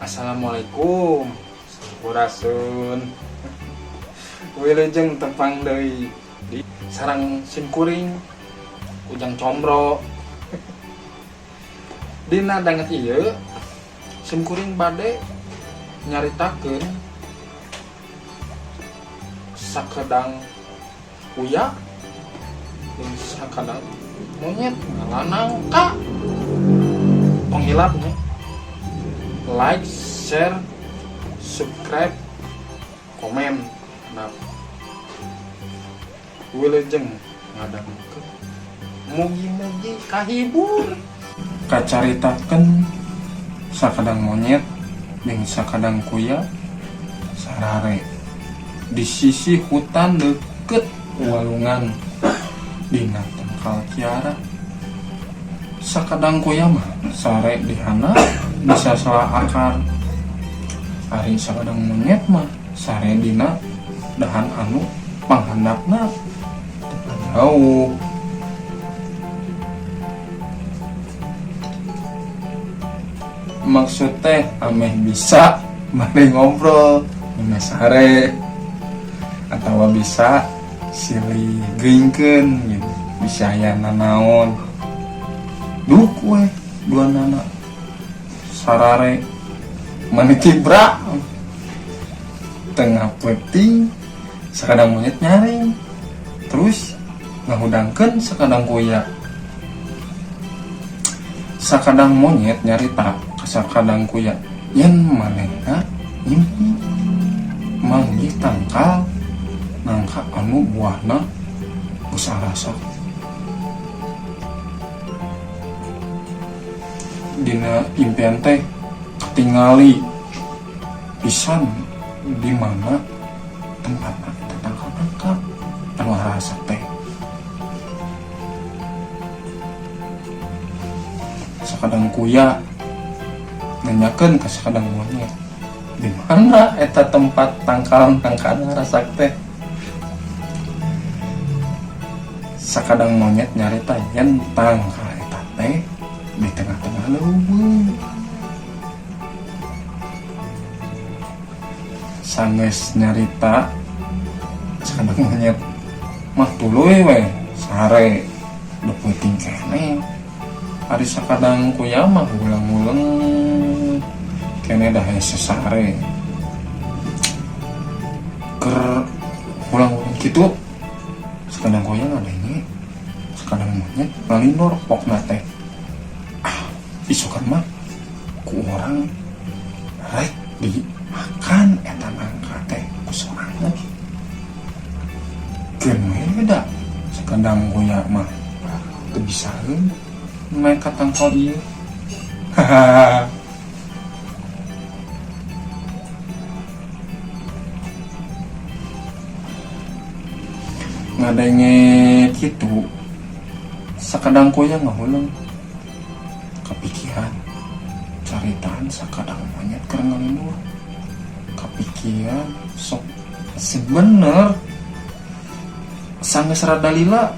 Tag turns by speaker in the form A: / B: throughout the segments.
A: Assalamualaikum. Sampurasun. Wilujeng tepang deui di sareng simkuring Ujang Combro. Dina danget ieu simkuring bade nyaritakeun sakedang kuya jeung sakadang monyet ngala nangka. Tong hilap nya, like, share, subscribe, komen. Nah, wilujeng ngadangukeun, mugi-mugi kahibur. Kacaritakeun sakadang monyet jeung sakadang kuya sarare di sisi hutan deket walungan dina tangkal kiara. Sakadang kuya mah sare di handap di sela akar, ari sakadang monyet mah sare dina dahan anu panghandapna jauh. Maksud teh ameh bisa bari ngobrol ameh sare atau bisa silih geuingkeun gitu, bisa aya nanaon. Duk we duanana sarare manitibra tengah peuting. Sakadang monyet nyaring terus ngahudangkeun sakadang kuya. Sakadang monyet nyarita ka sakadang kuya yen manehna ngimpi manggih tangkal nangka anu buahna geus arasak. Dina impian teh ketingali pisan di mana tempatna eta tangkal nangka anu arasak teh. Sakadang kuya nanyakeun ka sakadang monyet di mana eta tempat tangkal nangka anu arasak teh. Sakadang monyet nyarita yen tangkal eta teh di tengah-tengah leuweung. Sanggeus nyarita, sakadang monyet mah tuluy we sare, da peuting keneh. Ari sakadang kuya mah ulang-ulang keneh dah hese sare. Keur ulang-ulang kitu, sakadang kuya ngadenge sakadang monyet ngalindor. Pokna teh, ah, isukan mah ku urang rek dimakan eta nangka teh ku sorangan. Keun we da sakadang kuya mah teu bisaeun naek ka tangkal ieu. Hahaha. Ngadenge kitu, sakadang kuya ngahuleng, kepikiran caritaan sakadang monyet keur ngalindur. Kepikiran sok sebener sanggeus rada lila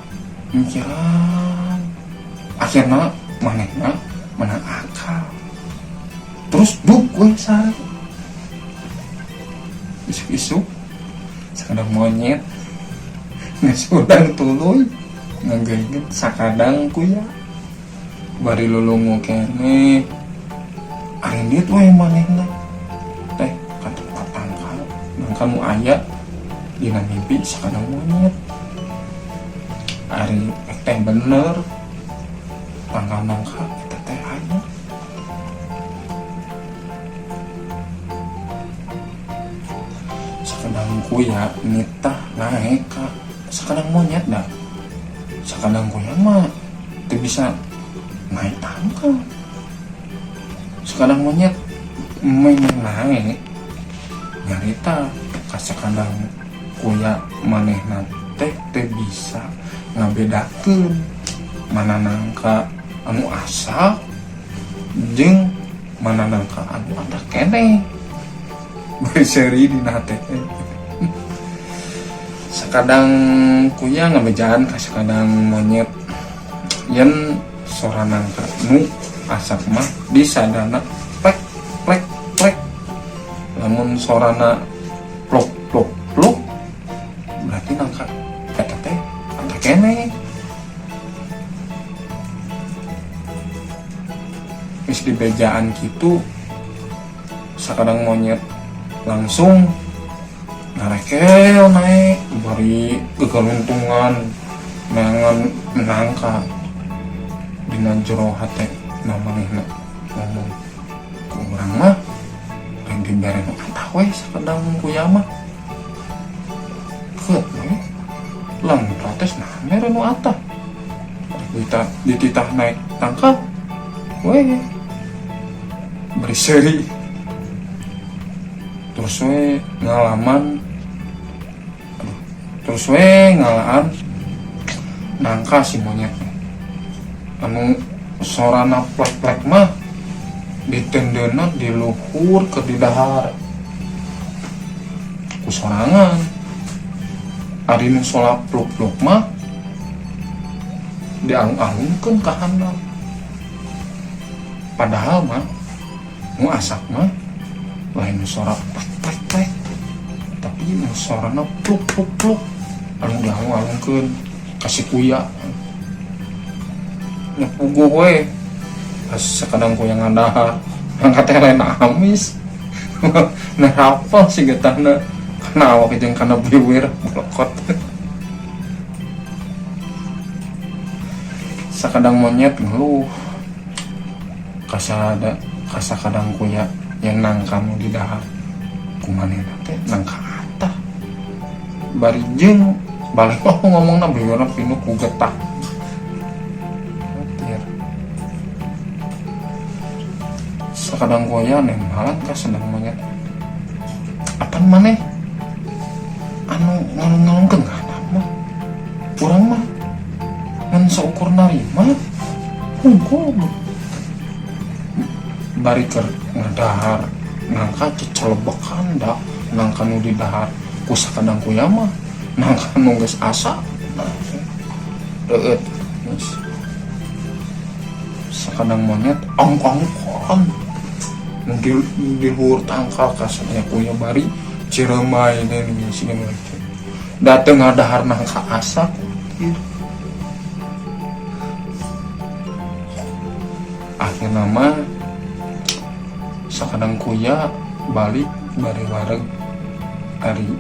A: mikiran, akhirna manehna menang akal terus duk we sare. Isuk-isuk sakadang monyet geus hudang tuluy ngageuingkeun sakadang kuya bari lulungu keneh. Arindit we manehna teh ka tempat tangkal nangka nu aya dina mimpi sakadang monyet. Ari teh bener tangkal nangka eta teh aya. Sakadang kuya nitah naek ka sakadang monyet, dah sakadang kuya mah teu bisa naik tangkal. Sakadang monyet memang naek, nyarita ka sakadang kuya manehna teh teu bisa ngabedakeun mana nangka anu asak jeung mana nangka anu atak keneh. Bari seuri dina hate teh. Sakadang kuya ngabejaan ka sakadang monyet yen sora nangka nu asak mah disadana plek plek plek. Lamun sorana plok plok plok berarti nangka eta teh atah keneh. Geus dibejaan kitu sakadang monyet langsung ngarekel naek bari gegeluntungan neangan nangka. Dina jero hate na manehna ngomong, ku urang mah lain dibere nu atah we sakadang kuya mah, keut we lamun protes nah mere nu atah dititah, dititah naik tangkal we bari seuri. Terus we ngalaman, aduh, terus we ngalaan nangka si monyet anu sorana plek-plek mah ditendeuna di luhur ke di dahar ku sorangan. Ari nu sola pluk-pluk mah dialung-alungkeun ka handap, padahal mah nu asak mah lain nu sora plek plek plek, tapi nu sorana pluk pluk pluk anu dialung-alungkeun ka si kuya. Nya puguh we pas sakadang kuya ngadahar angkat teh lain amis, nah rapal si getahna kana awak jeung kana bibir bolokot. Sakadang monyet ngeluh kasada kasakadang kuya yang nangka nu di dahar, kumanehna teh nangka atah bari jeung balik oh ngomongna bibirna pinuh ku getah. Khawatir. Sakadang kuya nembalan ka sedang monyet, apan maneh anu ngalung-ngalungkeun ka handap mah, urang mah ngan saukur narima hungkul bari keur ngadahar nangka cecelebekan da nangka nu di dahar ku sakadang kuya mah nangka nu geus asa. Nah reueut geus sakadang monyet ongkong-ongkong di luhur tangkal kasarnya kuya bari ciremai nih sih dateng ngadahar nangka asa. Akhirna mah sakadang kuya balik bari wareg. Ari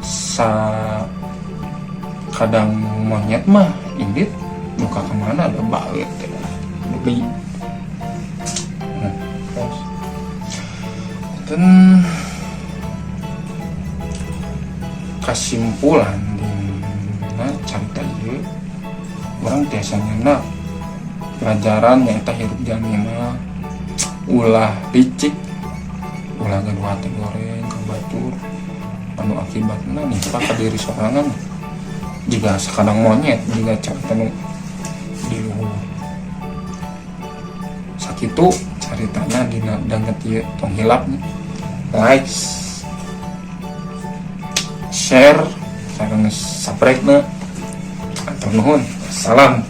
A: sakadang monyet mah indit muka kemana ada balik teh beli. Nah, terus dan kesimpulan dina carita ieu urang tiasa nyeuna pelajaran nyaeta hirup jalmi mah ulah licik, ulah gaduh hate goreng ka batur anu akibatna nimpa ka diri sorangan jiga sakadang monyet jiga carita nu di luhur. Sakitu caritana dina danget ieu. Tong hilap like, share, sareng subscribe na. Atur nuhun, salam.